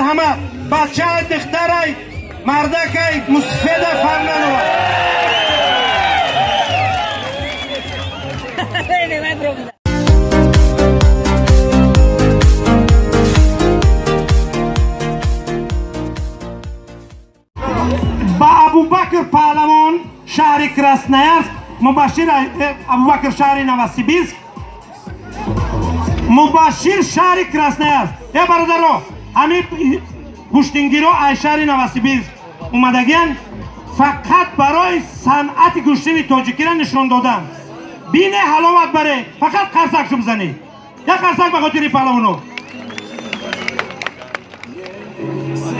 Марҳамат, бачаи духтарай, мардакай, мусфеда фарқ надорад. Ба Абубакр паҳлавон шаҳри Красноярск, Мубашир Абубакр шаҳри Новосибирск, Мубашир шаҳри Красноярск. Э бародаро, ҳамин гӯштингиро аз шаҳри Новосибирск омадагиян фақат барои санъати гӯштини тоҷикиро нишон додан. Бине ҳаловат баре, фақат қарсакшо бизанед. Як қарсак ба хотири паҳлавоно.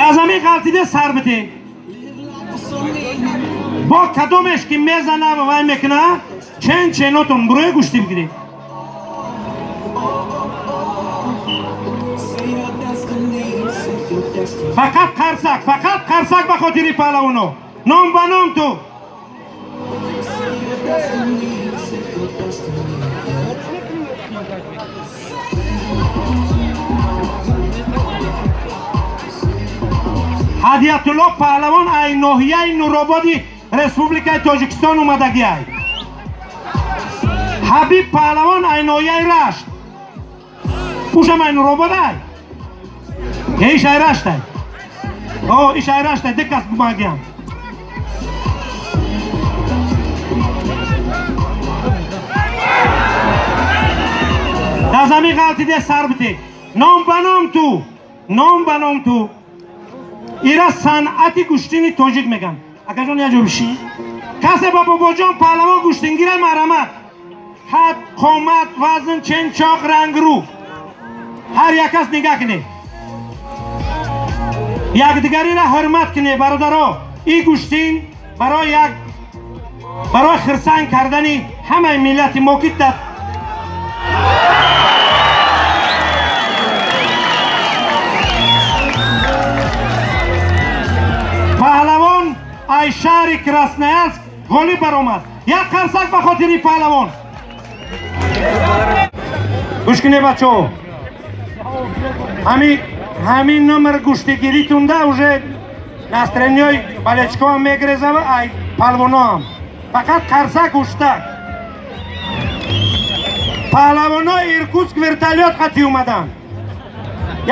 Аз ҳамин ғалтиде сар битед. Бо кадомеш ки мезана ва вай мекуна, чен ченотон бурои гӯштӣ бигиред. Фақат қарсак, фақат қарсак ба хотири паҳлавоно. Ном ба ном ту. Ҳадиятулло паҳлавон ай ноҳияи Нурободи Республикаи Тоҷикистон омадагиай. Ҳабиб паҳлавон ай ноҳияи Рашт. Ушам ай Нуробод ай? Иш ай Рашт ай. О, иш ай Рашт ай, ду кас бумагиям. Дар замин ғалтиде сар битед. Ном ба ном ту, ном ба ном ту. Ира санъати гӯштини тоҷик меган. Акаҷон як ҷо бишин. Касе ба бобоҷон паҳлавон гӯштингира марҳамат. Ҳад, қомат, вазн, ченчоқ, рангрӯ. Ҳар як кас нигаҳ кунед. Якдигариро ҳурмат кунед, бародаро. Ин гӯштин барои як барои хирсанг кардани ҳамаи миллати мо ки дар паҳлавон ай шаҳри Красноярск ғолиб баромад. Як қарсак ба хотири паҳлавон. Гӯш кунед бачаҳо. Ҳамин номер гӯштигиритунда уже настроениёи болельщикоам мегирезава, ай паҳлавоноам. Фақат қарсак гӯштак. Паҳлавоно Иркутск вертолёт қатӣ омаданд.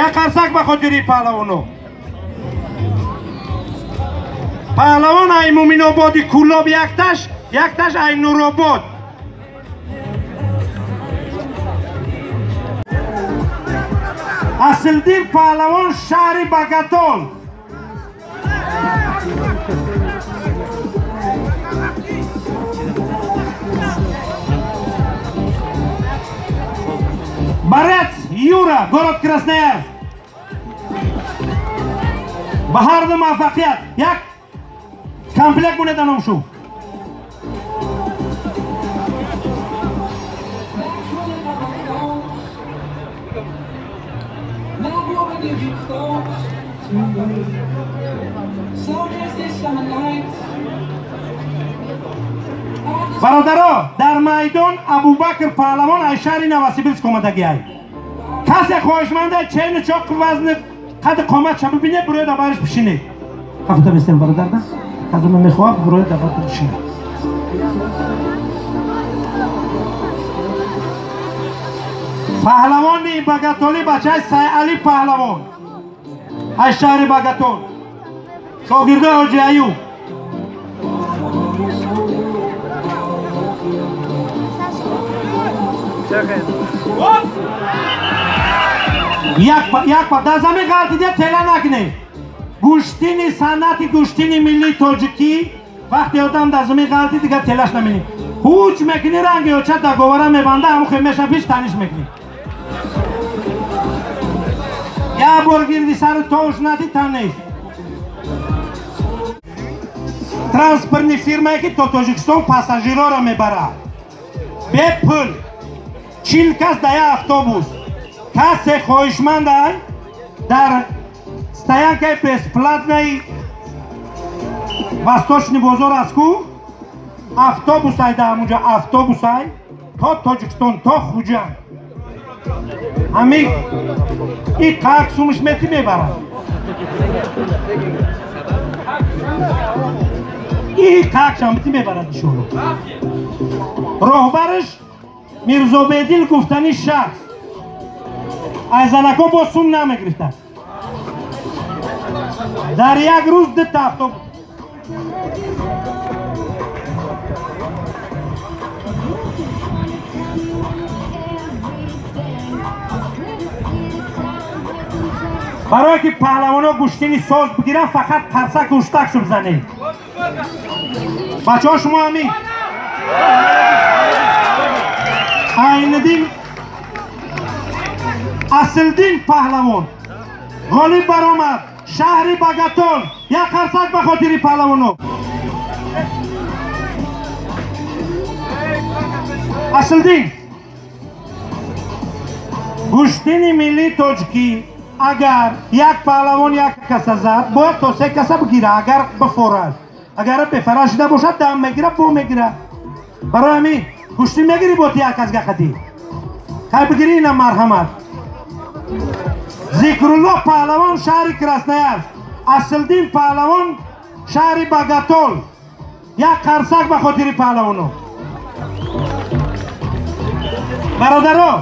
Як қарсак ба хотири паҳлавоно. Паҳлавон ай Муминободи Кӯлоб якташ, якташ ай Нуробод. Асилдин паҳлавон шаҳри Багатон. Борец Юра, город Красноярск. Ба ҳар ду муваффақият. Як комплект монета ном шу. Бародаро, дар майдон Абубакр паҳлавон аз шаҳри Новосибирск омадагиай. Касе хоҳишманда чену чоқ вазни қади қоматша бибинед, бурои дар бариш бишинед. Ҳафта бистем бародарда. Казума мехоҳад бурои дар бариш бишинед. Паҳлавони Багатоли бачаи Сайали паҳлавон аз шаҳри Багатон, шогирдои Ҳоҷи Аюб. Як па дар замин ғалтиде тела накунед. Гӯштини санъати гӯштини миллии тоҷикӣ вақте одам дар замин ғалтид дигар телаш наминӣ. Ҳуҷ мекунӣ ранги оча договора мебанда, ҳамон хел меша пеш таниш мекунӣ. Як бор гирди сару тош надӣ тан нест. Транспортни фирмае ки то Тоҷикистон пассажирора мебарад бепул, 40 кас дар як автобус. Касе хоҳишманд ай дар стоянкаи бесплатнаи Восточный бозор аст ку, автобус ай дар ҳамунҷо автобус ай то Тоҷикистон, то Хуҷанд. Ҳамин и қак сумш мети мебарад. И қақшам бити мебарад ишоро. Роҳбараш Мирзобедил гуфтани шахс. Аз занако бо сум намегирифтад. Дар як рӯз дута автобус. Барое ки паҳлавоно гӯштини соз бигиранд, фақат қарсак ҳуштакшу бизанед. Бачаҳо, шумо ҳамин Айниддин Аслиддин паҳлавон ғолиб баромад, шаҳри Багатол. Як қарсак ба хотири паҳлавоно. Аслиддин, гӯштини миллии тоҷикӣ агар як паҳлавон як каса зад, бояд то се каса бигира, агар бифорад. Агар бефара шуда бошад, дам мегира, бо мегира. Барои ҳамин гӯштин мегирӣ бо ти як аз гақатӣ. Кай бигирӣ, ина марҳамат. Зикрулло паҳлавон, шаҳри Красноярск. Аслиддин паҳлавон, шаҳри Багатол. Як қарсак ба хотири паҳлавоно. Бародаро,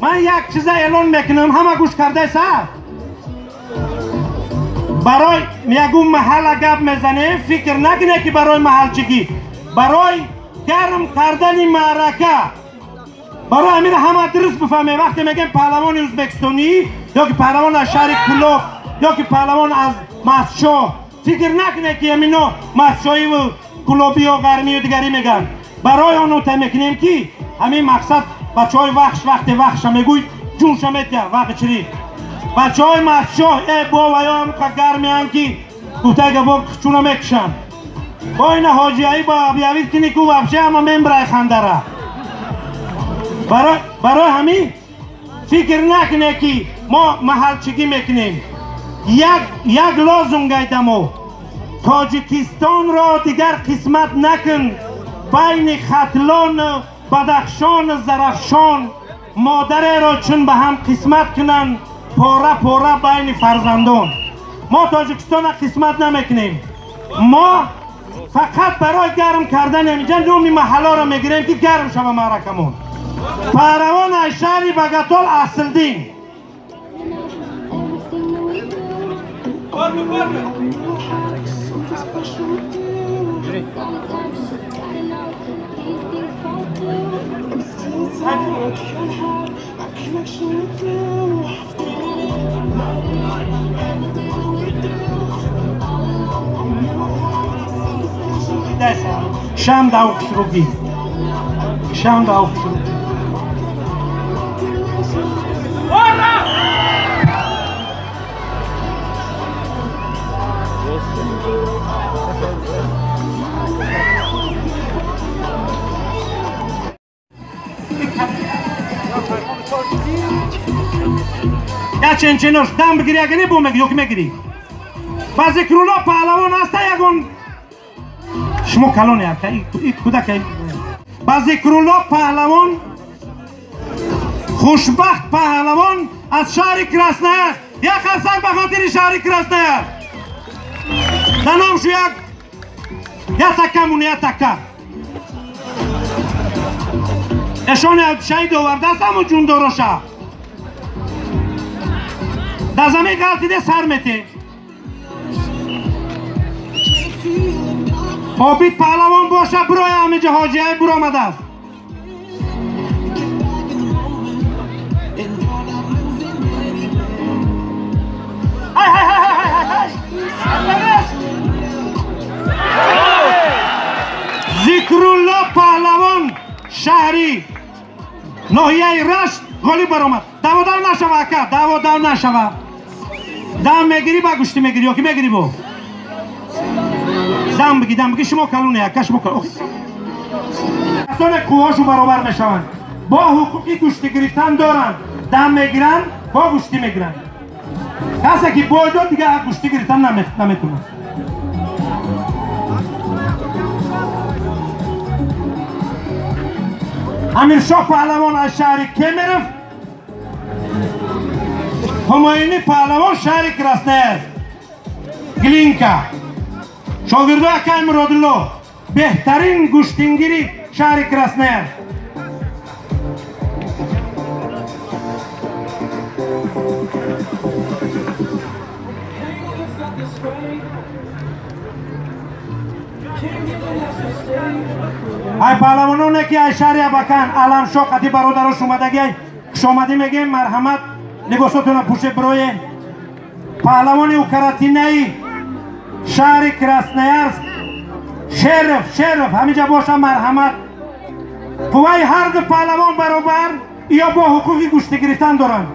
ман як чиза эълон мекунам, ҳама гӯш кардаеса? Барои ягон маҳалла гап мезанем, фикр накунед ки барои маҳалчигӣ, барои гарм кардани маърака. Барои ҳамин ҳама дуруст бифаҳмем. Вақте мегӯем паҳлавони ӯзбекистонӣ ё ки паҳлавон аз шаҳри Кӯлоб ё ки паҳлавон аз Мастчоҳ, фикр накунед ки ҳамино мастчоҳиву кӯлобиё ғармию дигарӣ мегӯянд. Барои он нута мекунем ки ҳамин мақсад бачаҳои вахш вақте вахша мегӯй, ҷунша метия вақчирӣ. Бачаҳои Мастчоҳ э бо ваём гармиянд ки гуфтаи гапо чуна мекушанд. Бо ина ҳоҷиаи ба объявить кини ку вообще ҳама мембрай хандара. Барои ҳамин фикр накунед ки мо маҳалчигӣ мекунем. Як лозунг айдамо: Тоҷикистонро дигар қисмат накун байни Хатлон, Бадахшон, Зарафшон. Модареро чун ба ҳам қисмат кунанд пора пора байни фарзандон. Мо Тоҷикистонро қисмат намекунем. Мо фақат барои гарм кардан инҷа номи маҳалларо мегирем ки гарм шава маъракамон. Паҳлавон аз шаҳри Багатол Аслиддин. Шам дав хушругӣ. Шам дав хушругӣ. Я ченченош дам бигирӣ, агар не бо мегирӣ ё ки мегирӣ. Ба Зикрулло паҳлавон аста ягон шумо калоне ака, и кӯдака. Ба Зикрулло паҳлавон, хушбахт паҳлавон аз шаҳри Красноярск. Як қарсак ба хотири шаҳри Красноярск. Даном шу як така муне, як така. Эшоне шаҳид овардааст, аммо ҷундороша. Дар замин ғалтиде сар мете. Обид паҳлавон боша, бироя ҳаминҷа ҳоҷияи биромадааст. Ҳай ҳай ҳай ҳай ҳай ҳай. Зикрулло паҳлавон, шаҳри ноҳияи Рашт ғолиб баромад. Даводав нашава ака, даводав нашава. Дам мегирӣ, ба гӯштӣ мегирӣ ё ки мегирӣ бо? Дам бигӣ, дам бигӣ, шумо калоне ака, шумо калон. Касоне қувваҳошон баробар мешаванд, бо ҳуқуқи гӯштӣ гирифтан доранд, дам мегиранд, бо гӯштӣ мегиранд. Касе ки бой дод, дигар гӯштӣ гирифтан наметавонад. Амиршоҳ паҳлавон аз шаҳри Кемеров, Ҳумоюнӣ паҳлавон, шаҳри Красноярск. Глинка. Шогирдои акай Муродулло, беҳтарин гӯштингири шаҳри Красноярск. Ай паҳлавононе ки ай шаҳри Абакан Аламшоҳ қати бародарош омадагӣ, ай хушомадӣ мегӯем, марҳамат, либосотонро пӯше бироед. Паҳлавони укаратинаи шаҳри Красноярск Шеров, Шеров ҳаминҷа боша, марҳамат. Қувваи ҳар ду паҳлавон баробар, ё бо ҳуқуқи гӯштӣ гирифтан доранд.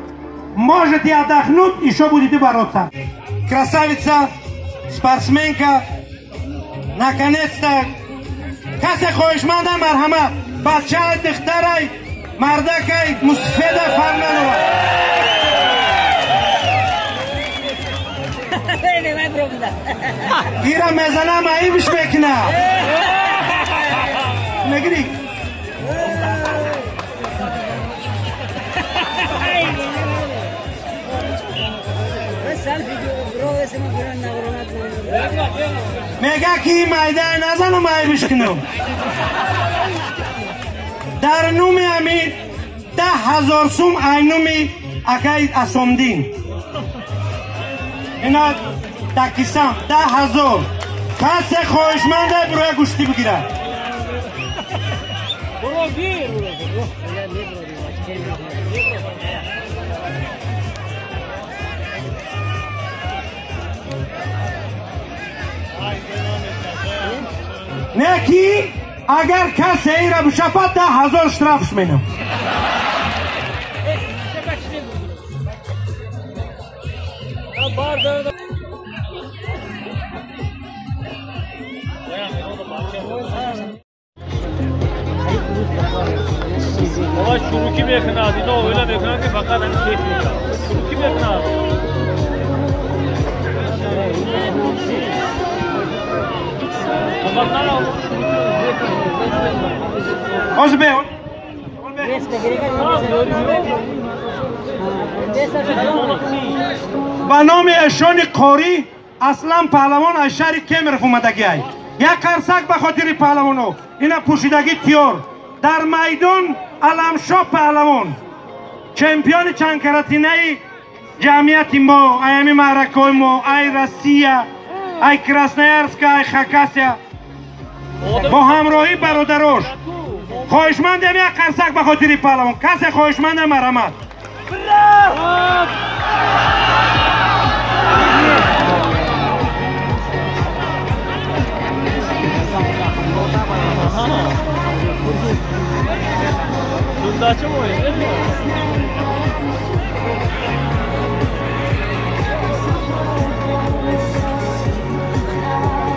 Можете отдохнуть, ещё будете бороться. Красавица, спортсменка, наконец-то касе хоҳишманда, марҳамат. Бачаи, духтарай, мардакай, мусфеда, фарқ надорад. Ира мезанам, аибиш мекуна. Мегирӣ? Мега ки майда назанам, айбиш кунам. Дар нуми амир 10,000 сум айнуми акай Асомдин. Ина такисам 10,000. Касе хоҳишманда бироя гӯштӣ бигирад. Не ки агар касе ира бишапад, 10,000 штрафш менам. бابا چروکی میکنه، اینا اولا میکنن که فقط همین کیف میکنن. چروکی میکنه. ба номи эшони қорӣ Аслан паҳлавон аз шаҳри Кемеров омадагиай. Як қарсак ба хотири паҳлавоно. Ина пӯшидагӣ тиёр. Дар майдон Аламшоҳ паҳлавон, чемпиони чандкаратинаи ҷамъияти мо, ай ҳами маъракаҳои мо, ай Россия, ай Красноярска, ай Хакасия, бо ҳамроҳӣ бародарош. Хоҳишмандем як қарсак ба хотири паҳлавон. Касе хоҳишмандем, марҳамат.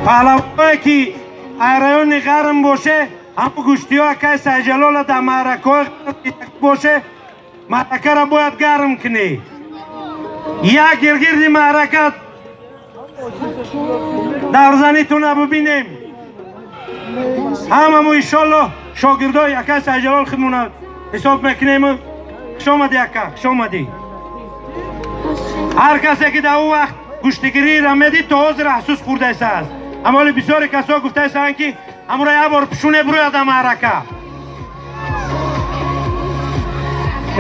Паҳлавоне ки ай райони ғарм боше, ҳамун гӯштиҳо акай Сайҷалола дар маъракаҳои боше, маъракаро бояд гарм кунӣ. Як гиргирди маърака даврзанитона бибинем. Ҳамаму иншоллоҳ шогирдои акай Сайҷалол худмона ҳисоб мекунем. Хуш омадӣ, ака, хуш омадӣ. Ҳар касе ки дар ӯ вақт гӯштигириро медид, то ҳозир аҳсус хӯрдаистааст. Аммо ҳоли бисёре касо гуфтаистанд, ки ҳамуро як бор пӯшуне бирояд дар маърака.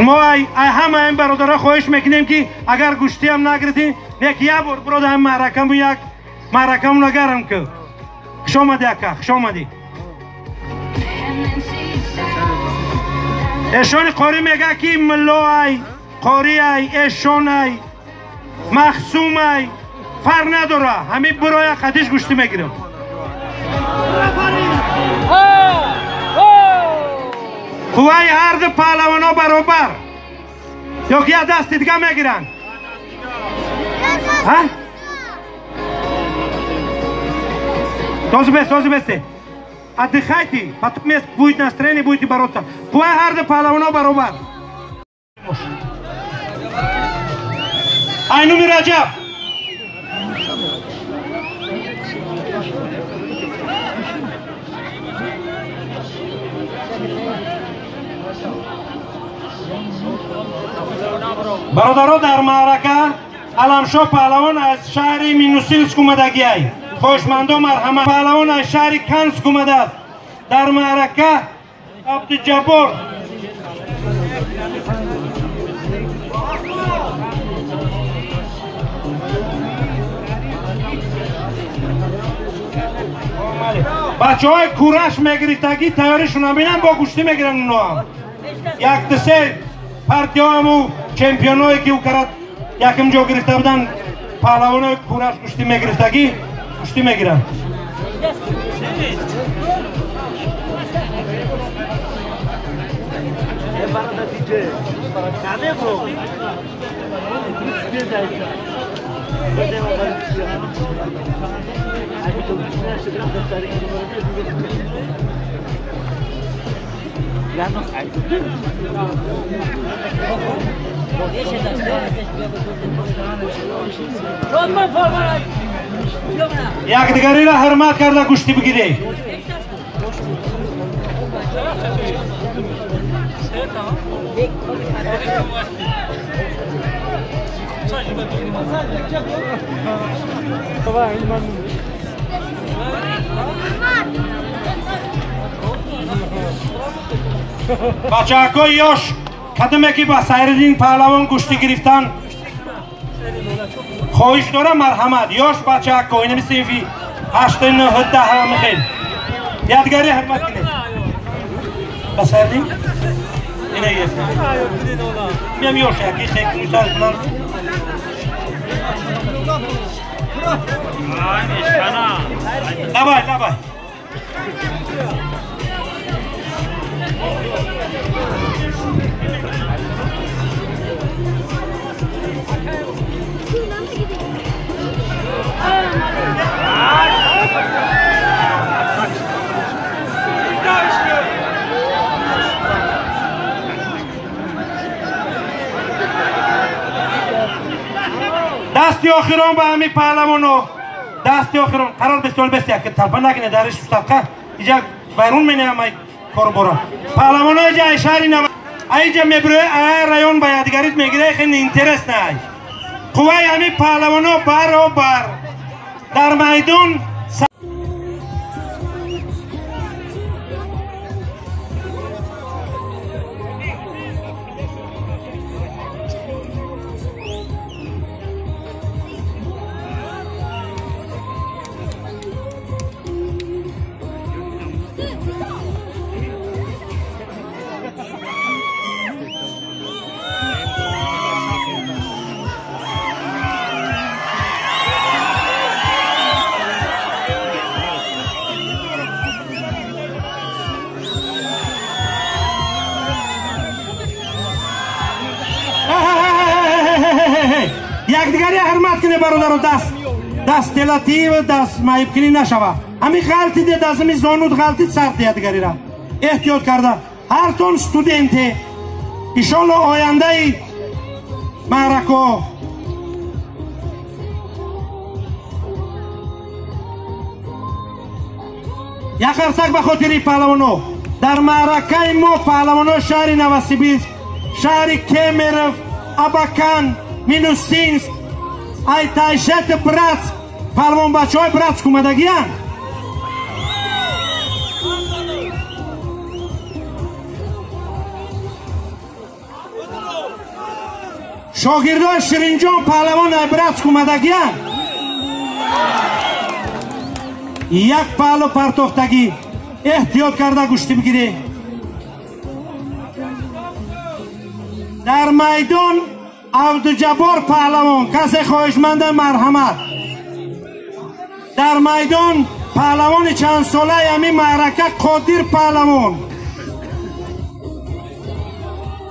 Мо ай ҳама ин бародаро хоҳиш мекунем, ки агар гӯштиам нагирифтем, не ки як бор бирода ҳам маъракаму, як маъракамуно гарм кун. Хуш омадӣ, ака, хуш омадӣ. Эшони қорӣ мега, ки муллоай, қориай, эшонай, махсумай, фарқ надора, ҳамин бироя қадиш гӯштӣ мегирам. Қувваи ҳар ду паҳлавоно баробар ё ки як дасти дига мегиранд? Тоже бес, тоже бесте. Отдыхайте, потом будет настроение, будете бороться. Қувваи ҳар ду паҳлавоно баробар. Айнуми Раҷаб. Бародаро, дар маърака Аламшо паҳлавон аз шаҳри Минусинск омадагиай. Хоҳишмандо марҳамат. Паҳлавон аз шаҳри Канск омадааст. Дар маърака Абдуҷаббор. Бачаҳои кураш мегирифтагӣ тайёришона бинам бо гӯштӣ мегиранд уноам. Як ду се партияаму чемпионое ки ӯ карад якум ҷо гирифта буданд, паҳлавонои кураш гӯштӣ мегирифтагӣ гӯштӣ мегиранд. Якдигариро ҳурмат карда гӯштӣ бигиред. Бачаҳакҳои ёш кадоме ки ба Сайриддин паҳлавон гӯштӣ гирифтан хоҳиш дорам, марҳамат. Ёш бачаҳакҳо инами синфи 8, 9, 10 михел ядгари ҳурмат кунед. Ба Сайриддин ина ест. Миам ёш яки хек мусар кунам. Давай, давай. Дасти охирон ба ҳамин паҳлавоно, дасти охирон қарор бистол бест як талпа накунед дариш мустафқа иҷа вайрон менеам ай корбора. Паҳлавоно иҷа ай шаҳри нав айҷа мебироe ай район ба ядгарит мегире, хеле интересно ай. Қувваи ҳамин паҳлавоно баробар дар майдон. Якдигари ҳурмат кунед бародаро, даст даст телатив даст маибкунӣ нашава. Ҳамин ғалтиде дастами зонуд ғалтид сарт ядгарира эҳтиёт карда. Ҳартон студенте, иншолло ояндаи маърако. Як қарсак ба хотири паҳлавоно. Дар маъракаи мо паҳлавоно шаҳри Новосибирск, шаҳри Кемеров, Абакан, Минусинск, ай Тайшет, Братск, паҳлавонбачаҳои Братск омадагиянд. Шогирдои Ширинҷон паҳлавон ай Братск омадагиянд. Як паҳлу партофтагӣ эҳтиёт карда гӯштӣ бигиред. Дар майдон Абдуҷаббор паҳлавон, касе хоҳишманда марҳамат. Дар майдон паҳлавони чандсолаи ҳамин маърака Қодир паҳлавон,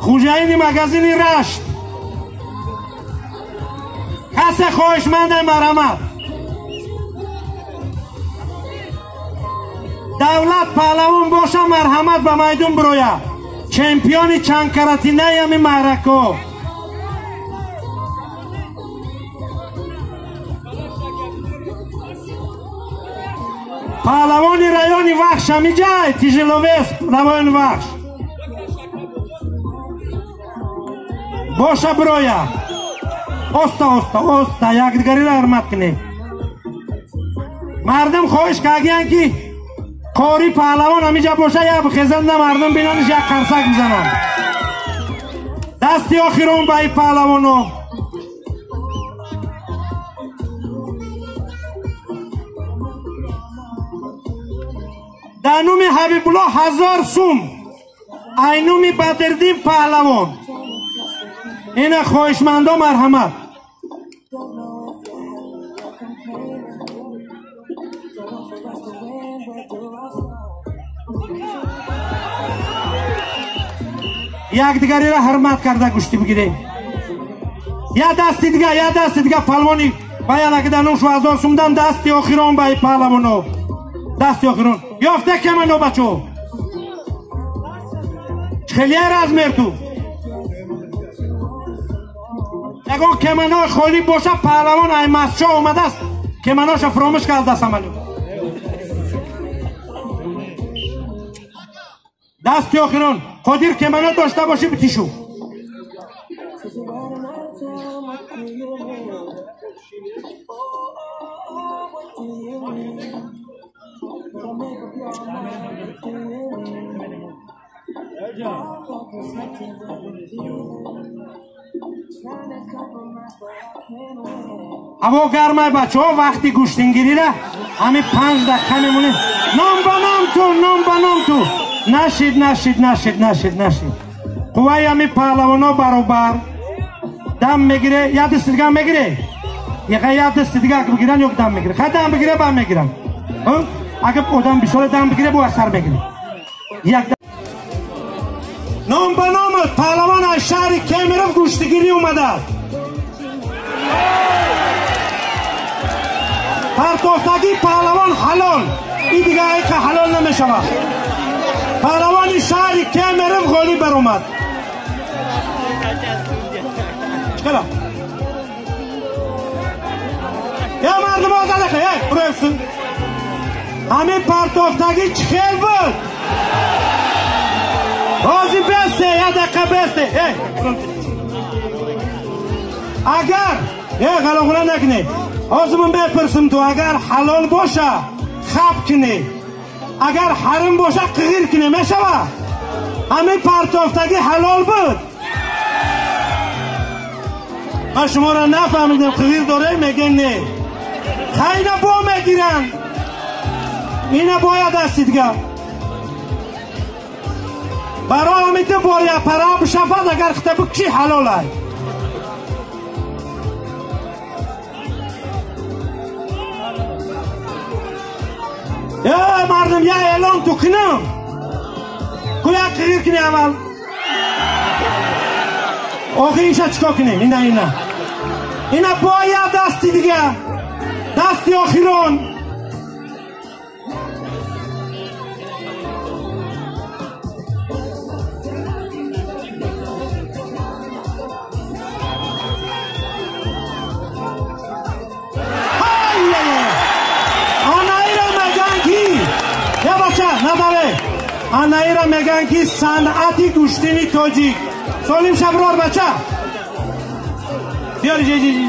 хӯҷаини магазини Рашт. Касе хоҳишманда марҳамат. Давлат паҳлавон боша марҳамат ба майдон бирояд. Чемпиони чандкаратинаи ҳамин маърако. Паҳлавони райони Вахш ҳамиҷай, тяжеловес райони Вахш. Боша бироя. Оста, оста, оста, якдигариро ҳурмат кунед. Мардум хоҳиш кардиянд ки қори паҳлавон ҳамиҷа боша, як бихезанда мардум бинаниш, як қарсак бизананд. Дасти охирон ба ин паҳлавоно. Дар номи Ҳабибулло 1000 сум, ай номи Бадриддин паҳлавон. Ина хоҳишмандо марҳамат. Якдигариро ҳурмат карда гӯштӣ бигирем. Я дасти дига, я дасти дига палвони баянаки дар номшу 1000 сумдан дасти охирон ба ин паҳлавоно. Дасти охирон. Ёфта кемано бачо. Хеле размер ту. Ягон кеманои холӣ боша, паҳлавон ай масчо омадааст, кеманоша фуромӯш кардааст амалё. Дасти охирон. Қодир кемано дошта бошӣ битишу. Ҳаво гармай бачаҳо, вақти гӯштингирира ҳами 5 дақиқа мемонем. Ном ба ном ту, ном ба ном ту. Нашид, нашид, нашид, нашид, нашид. Қувваи ҳами паҳлавоно баробар. Дам мегире, як дасти дига мегире. Яқа як дасти дига бигиран ё дам мегире. Хай дам бигире, бам мегирам. Агар одам бисёре дам бигире, бо асар мегире. Як ном ба ном паҳлавон аз шаҳри Кемеров гӯштигирӣ омадааст. Партофтагии паҳлавон ҳалол, ин дига айқа ҳалол намешавад. Паҳлавони шаҳри Кемеров ғолиб баромад. Чикала? Я мардум озадақа, эй, буроевсин. Ҳамин партофтагӣ чӣ хел буд? Ҳозир бесте, як дақиқа бесте. Эй, агар, эй, ғалоғула накунед. Ҳозир ман мепурсам ту, агар ҳалол боша, хаб кунед. Агар ҳаром боша, қиғир кунед, мешавад? Ҳамин партофтагӣ ҳалол буд? Ман шуморо нафаҳмидам, қиғир дорем, мегӯем не. Хайна бо мегиранд. Ина бояд астӣ дига. Барои ҳамин ду бор як пара бишавад, агар хита бикушӣ ҳалол ай. Э, мардум, я эълон ту кунам. Ку як қиғир кунӣ аввал. Охир иша чикор кунем? Ина, ина. Ина бояд дасти дига. Дасти охирон. Анаира мегӯянд ки санъати гӯштини тоҷик. Солим шаброр бача. Биёри ҷи ҷи ҷи.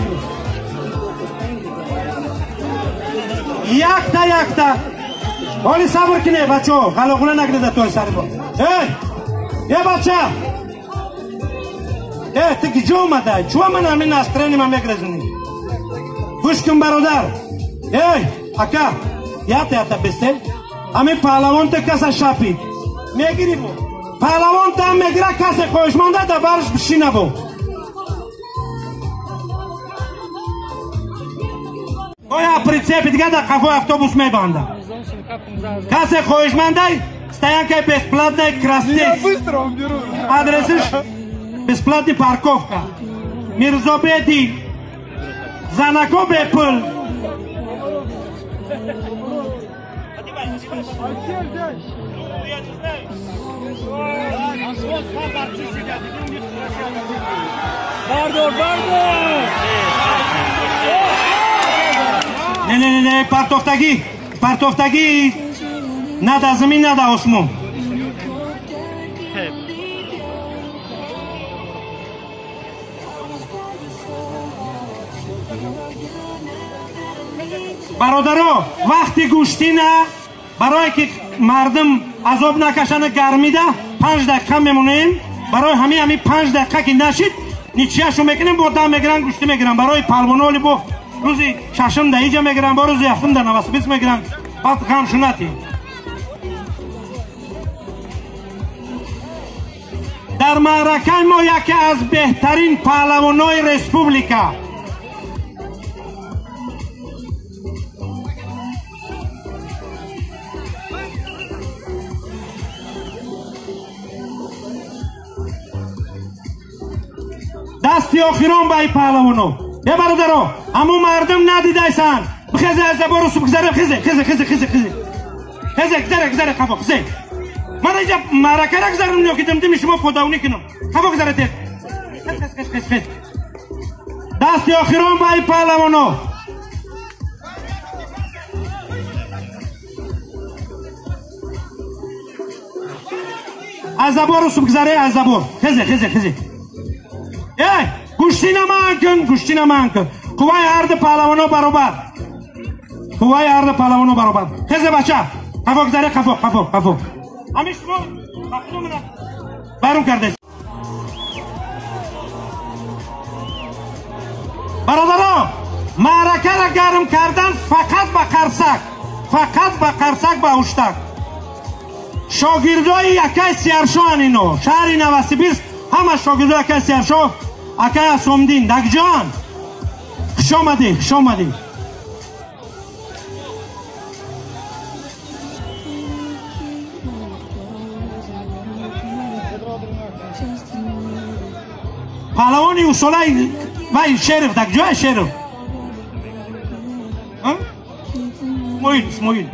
Якта якта. Ҳоли сабр кине бачаҳо, ғалоғула накунед дар тори сари мо. Эй! Е бача! Э, ту киҷо омадай? Чува ман ҳамин настроение ман мегрезонӣ? Гӯш кун бародар. Эй, ака, ята ята бесте. Ҳамин паҳлавон ту каса шапид. Мегирӣ бо. Паҳлавон дам мегира, касе хоҳишманда дар барш бишина бо. Оя прицепи дига дар қафои автобус мебанда. Касе хоҳишмандай, стоянкаи бесплатной Красный. Адресиш бесплатный парковка. Мирзобеди. Занако бепул. Бардор, бардор! Не, не, не, не, партофтагӣ, партофтагӣ на дар замин, на дар осмон. Бародаро, вақти гӯштина барое ки мардум азоб накашанд гармида 5 дақиқа мемонем. Барои ҳамин 5 дақиқа ки нашид ничияшо мекунем, бо дам мегиранд, гӯштӣ мегиранд. Барои палвоноли бо рӯзи шашум да иҷа мегиранд, бо рӯзи ҳафтум да Новосибирск мегиранд. Баъд ғамшу натӣ. Дар маъракаи мо яке аз беҳтарин паҳлавонои республика дасти охирон ба ин паҳлавоно. Е бародаро, ҳамун мардум надидайсан. Бихезе аз забору суб гузаре, хезе, хезе, хезе, хезе, хезе. Хезе, гузаре, гузаре, қафо, хезе. Ман инҷа маъракара гузарам ё ки димдими шумо подавнӣ кунам. Қафо гузаре тез. Хез, хез, хез, хез, хез. Дасти охирон ба ин паҳлавоно. Аз забору суб гузаре, аз забор. Хезе, хезе, хезе. Эй, гӯштина ман кун, гӯштина ман кун. Қувваи ҳарду паҳлавоно баробар. Қувваи ҳарду паҳлавоно баробар. Хезе бача, қафо гузаре, қафо, қафо, қафо. Ҳамин шумо мақсудамона байрон кардед. Бародаро, маъракаро гарм кардан фақат ба қарсак, фақат ба қарсак, ба ҳуштак. Шогирдои якай Сияршоан ино, шаҳри Новосибирск ҳама шогирдои акай Сияршо, акай Асомдин, дакҷон. Хуш омадӣ, хуш омадӣ. Паҳлавони усолаи вай Шериф, дакҷоя Шериф? Исмоил, Исмоил.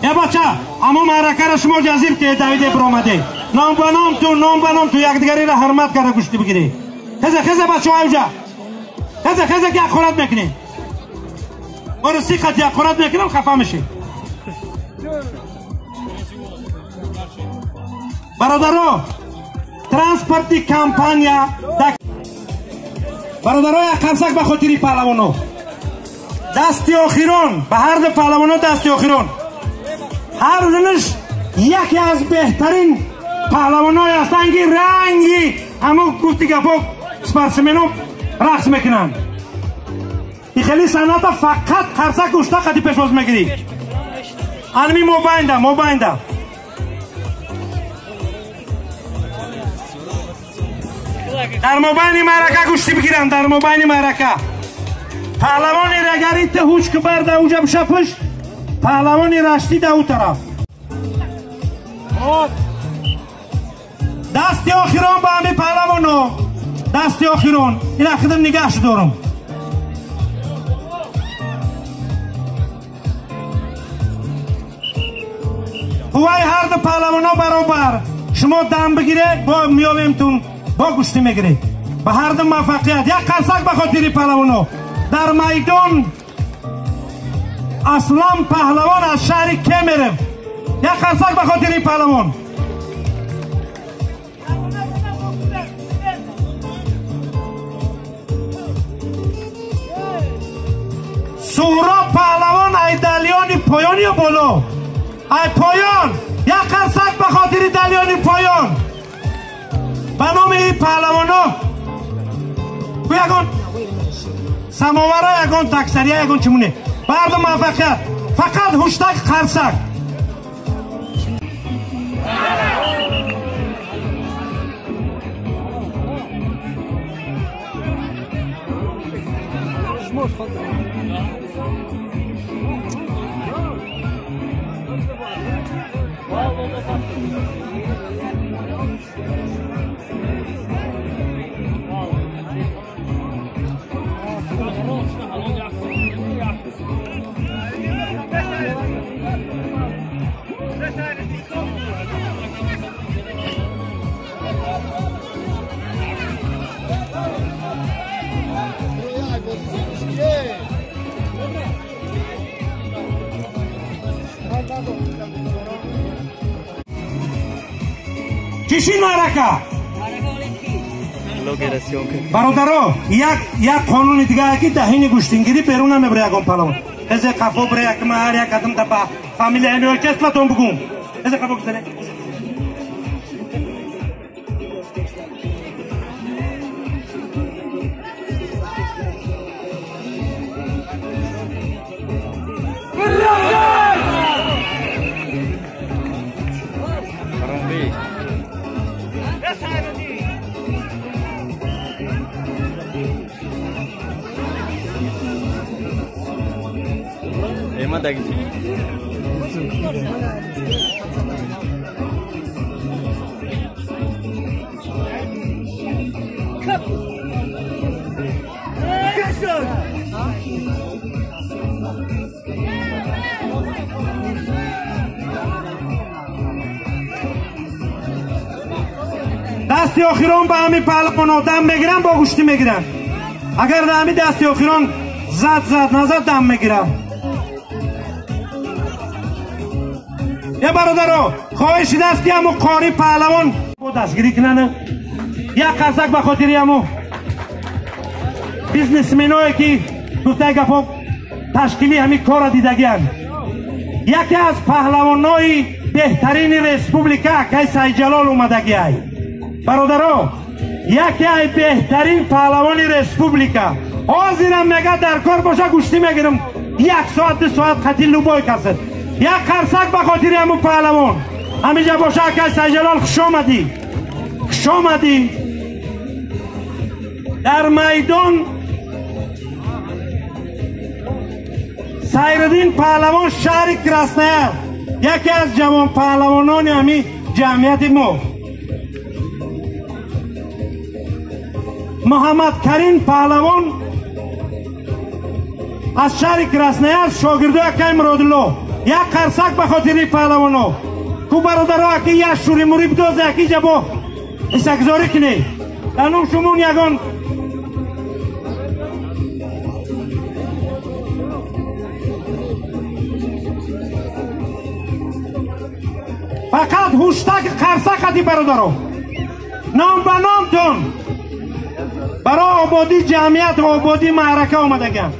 Е бача, ҳамон маъракаро шумо ҷазир ки давиде биромаде. Ном ба ном ту, ном ба ном ту якдигариро ҳурмат карда гӯштӣ бигирӣ. Хезе, хезе бачаҳо инҷа. Хезе, хезе ки ҳақорат мекунӣ. Моро сиқати ҳақорат мекунам, хафа мешӣ. Бародаро, транспорти компания бародаро, як қарсак ба хотири паҳлавоно. Дасти охирон ба ҳарду паҳлавоно, дасти охирон. Ҳар дунаш яке аз беҳтарин паҳлавоное ҳастанд ки ранги ҳамон гуфти гапо спортсмено рақс мекунанд. И хеле санъата фақат қарсак гӯшта қади пешвоз мегирӣ. Анми мобайнда, мобайнда. Дар мобайни маърака гӯштӣ бигиранд, дар мобайни маърака. Паҳлавони рагари ту ҳуч кибар да уҷа бишапиш, паҳлавони раштӣ да ӯ тараф. Дасти охирон ба ҳами паҳлавоно, дасти охирон. Ина хидм нигаҳш дорам. Қувваи ҳарду паҳлавоно баробар. Шумо дам бигире, бо меёвемтун, бо гӯштӣ мегиред. Ба ҳарду муваффақият. Як қарсак ба хотири паҳлавоно. Дар майдон Аслан паҳлавон аз шаҳри Кемеров. Як қарсак ба хотири паҳлавон. Суҳроб паҳлавон ай далёни поён ё боло? Ай поён. Як қарсак ба хотири далёни поён. Ба номи ин паҳлавоно ку ягон самовара, ягон таксария, ягон чимуне. Ба ҳарду муваффақият. Фақат ҳуштак, қарсак. Чӣ шид маърака? Бародаро, як қонуни дига ки даҳини гӯштингирӣ берун намебара ягон палавон. Эзе қафо бира як ма ҳар як одам ба фамилия ами отчествотон бугум. Эзе қафо бизане. Дасти охирон ба ҳами паҳлавон одам мегирам, бо гӯштӣ мегирам. Агар да ҳами дасти охирон зад зад назад дам мегирам. Е бародаро, хоҳиш шудааст ки ҳамун қори паҳлавон бо дастгирӣ кунанд. Як қарсак ба хотири ҳамун бизнесменое ки гуфтаи гапҳо ташкили ҳамин корро дидагианд. Яке аз паҳлавонои беҳтарини республика акай Сайҷалол омадагиай. Бародаро, яке аз беҳтарин паҳлавони республика. Ҳозирам мега дар кор боша гӯштӣ мегирам. 1 соат 2 соат қати любой касад. Як қарсак ба хотири ҳамун паҳлавон. Ҳамиҷа боша акай Сайҷалол, хуш омадӣ. Хуш омадӣ. Дар майдон Сайриддин паҳлавон шаҳри Краснояр, яке аз ҷавон паҳлавонони ҳамин ҷамъияти мо. Муҳаммадкарим паҳлавон аз шаҳри Краснояр, шогирдои акай Муродулло. Як қарсак ба хотири паҳлавоно. Ку бародаро, аки як шуримурӣ бидозе, аки ҷабо исакзорӣ кунед. Данум шумун ягон фақат ҳуштак қарсак қади бародаро. Ном ба номтон барои ободии ҷамъият ва ободии маърака омадагиам.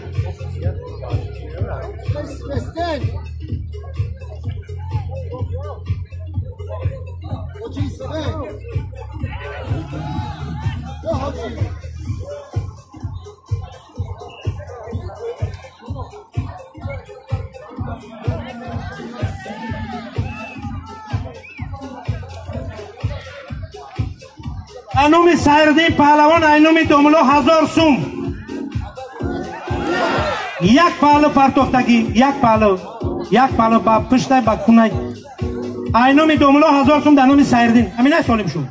Номи Сайриддин паҳлавон ай номи домуло 1000 сум. Як паҳлу партохтагӣ, як паҳлу, як паҳлу ба пуштай ба кунай. Ай номи домуло 1000 сум дар номи Сайриддин. Ҳаминай солим шуд.